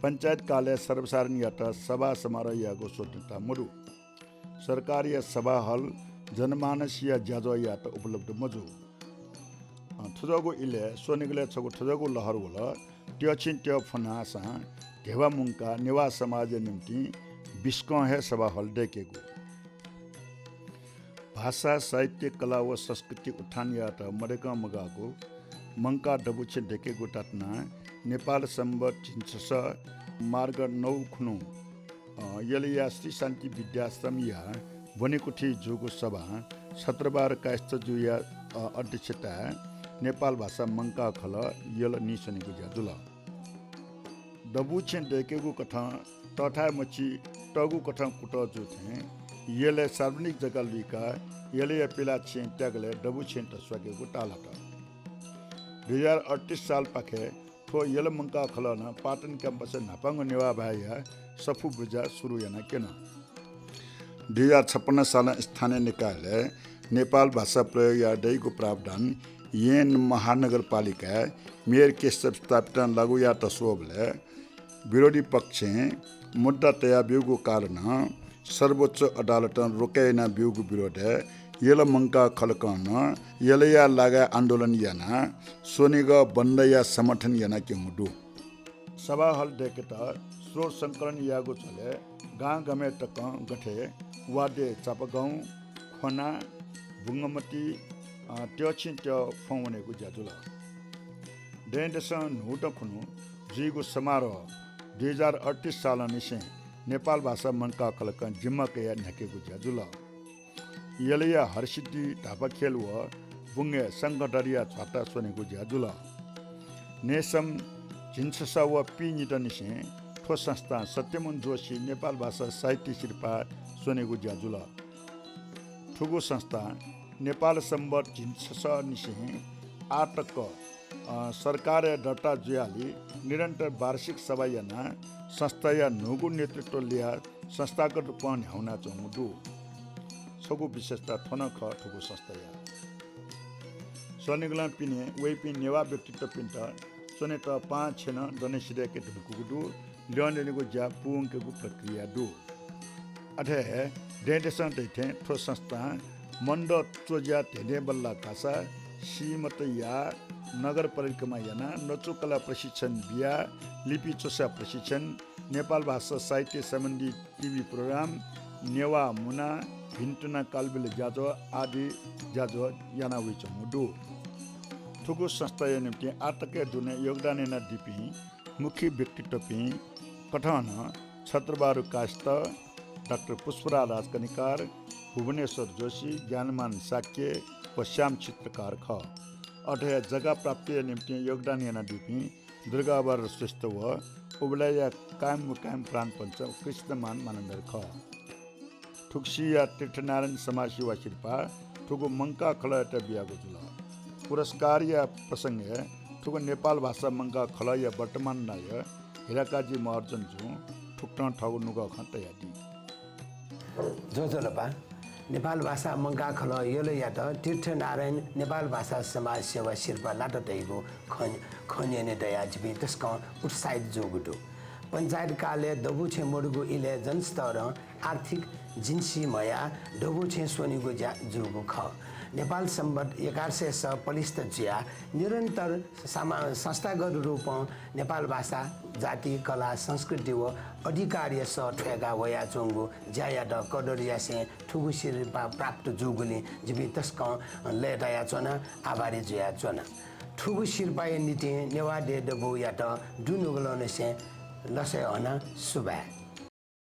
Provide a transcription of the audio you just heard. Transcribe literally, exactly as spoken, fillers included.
पञ्चायत कालय् सर्वसाधारणयात सभा समारोह यायेगु स्वतन्त्रता मदु। सरकारया सभा हल जनमानसया ज्याझ्वःयात उपलब्ध मजू। अ, थुजाःगु इलय् स्वनिगलय् छगू थुजाःगु लहर वल। त्यःछिं त्यः फ्वनासां धेबा मुंकाः नेवाः समाजया निंतिं बिस्कं हे सभा हल दय्केगु। भाषा, साहित्य, कला व संस्कृति उत्थान यायेत मदय्कं मगाःगु मंकाः दबू छेँ दय्केगु तातुनाः नेपाल संवत् झिंछसः मार्ग नौ खुन्हु, अ, यलया श्री शान्ति विद्याश्रमया ब्वनेकुथिइ जूगु सभां छत्रबहादुर कायस्थ जुया, अ, अध्यक्षताय् नेपाल भाषा मंकाः खलः यल नीस्वनेगु ज्या जुल। दबू छेँ दय्केगु कथं तःथाय् मछि तःगु कथं कुतः जू थें यलय् सार्वजनिक जग्गा लुइकाः यलया पिलाः छेँ त्यागलय् दबू छेँ तस्वाकेगु ताःलात। दुई हजार अडतिस सालपाखे थ्व यल मंकाः खलः नं पाटन क्याम्पसय् न्हापांगु नेवाः भाय्‌या सफू बुझा सुरु यानाक्यन। दुई हजार छप्पन्न सालं स्थानीय निकायलय् नेपाल भाषा प्रयोग याये दइगु प्रावधान येँ महानगरपालिकाय् मेयर केशव स्थापितं लागू यायेत स्वःबलय् विरोधी पक्षं मुद्दा तयाब्यूगु कारणं सर्वोच्च अदालतं रोके यानाब्यूगु विरोधय् यल मंकाः खलकं नं यलया लागाय् आन्दोलन यानाः स्वनिगः बन्दया समर्थन यानाक्यंगु दु। सभा हल दय्केत स्रोत संकलन याःगु झ्वलय् गां गामय् तकं गथे वाद्य चापागाउँ, ख्वना, बुंगमती, अ, त्यःछिं त्यः फ्वं वनेगु ज्या जुल। दँय्‌दसं न्हूदँ खुन्हु जुइगु समारोह दुई हजार अडतिस सालंनिसें नेपाल भाषा मंकाः खलकं जिम्मा कयाः न्ह्याकेगु ज्या जुल। यलया हरसिद्धि धापा खेल व बुंगय् शंखधरया झ्वाता स्वनेगु ज्या जुल। नेसं झिंछसः व पीनिदँनिसें थ्व संस्थां सत्यमोहन जोशी नेपाल भाषा साहित्य सिरपाः स्वनेगु ज्या जुल। थुगु संस्थां नेपाल संवत् झिंछसःनिसें आः तक, अ, सरकारय् दर्ता जुयालि निरन्तर वार्षिक सभा यानाः संस्थाया न्हूगु नेतृत्व ल्याः संस्थागत रूपं न्ह्यावनाच्वंगु दु। छगू विशेषता थ्व नं खः थुगु संस्थाया। स्वनिगलं पिने वइपिं नेवाः व्यक्तित्वपिन्त स्वनेत पाहां छेँ नं दने सिधय्‌के धुंकूगु दु। ल्यं न्यनेगु ज्या पूवंकेगु प्रक्रिया दु। अथे हे दँय्‌दसं धइथें थ्व संस्थां मन्दः च्वज्या धेंधेंबल्लाः कासा, सीमत याः, नगर परिक्रमा यानाः नचुकला प्रशिक्षण बियाः लिपि च्वसा प्रशिक्षण, नेपाल भाषा साहित्य सम्बन्धी टिभी प्रोग्राम, नेवाः मुना, भिन्तुना कालबिल ज्याझ्वः आदि ज्याझ्वः याना वइच्वंगु दु। थुगु संस्थाया निंतिं आःतकया दुने योगदान यानादीपिं मुख्य व्यक्तित्वपिं कथं नं छत्रबहादुर कायस्थ, डाक्टर पुष्पराज राजकर्णिकार, भुवनेश्वर जोशी, ज्ञानमान शाक्य व श्याम चित्रकार खः। अथे हे जग्गा प्राप्तिया निंतिं योगदान यानादीपिं दुर्गाबहादुर श्रेष्ठ व उबलय्‌या कायम मुकायम प्राण पंच कृष्णमान मानन्धर खः। थुगुसिया तीर्थनारायण समाजसेवा सिरपाः थुगु मंकाः खलःयात बियागु जुल। पुरस्कारया प्रसंगय् थुगु नेपाल भाषा मंकाः खलःया वर्तमान नायः हिराकाजी महर्जनजुं थुकथं थःगु नुगः खँ तयादी। ज्वजलपा। नेपाल भाषा मंकाः खलः यलयात तीर्थनारायण नेपाल भाषा समाजसेवा सिरपाः लात धइगु खँ, खँ न्यने दयाः जिपिं तसकं उत्साहित जूगु दु। पञ्चायत कालय् दबू छेँ मदुगु इलय् जनस्तरं आर्थिक जिन्सी म्हयाः दबू छेँ स्वनेगु ज्या जूगु खः। नेपाल संवत् एघार सय स पलिस्था जुयाः निरन्तर समा-, संस्थागत रूपं नेपाल भाषा, जाति, कला, संस्कृति व अधिकारया सः थ्वय्‌का वयाच्वंगु ज्यायात कदर यासें थुगु सिरपाः प्राप्त जूगुलिं जिपिं तसकं लय्‌तायाच्वना, आभारी जुयाच्वना। थुगु सिरपाःया निंतिं नेवाः देय् दबूयात दुनुगलंनिसें लसय् हनाः सुभाय्।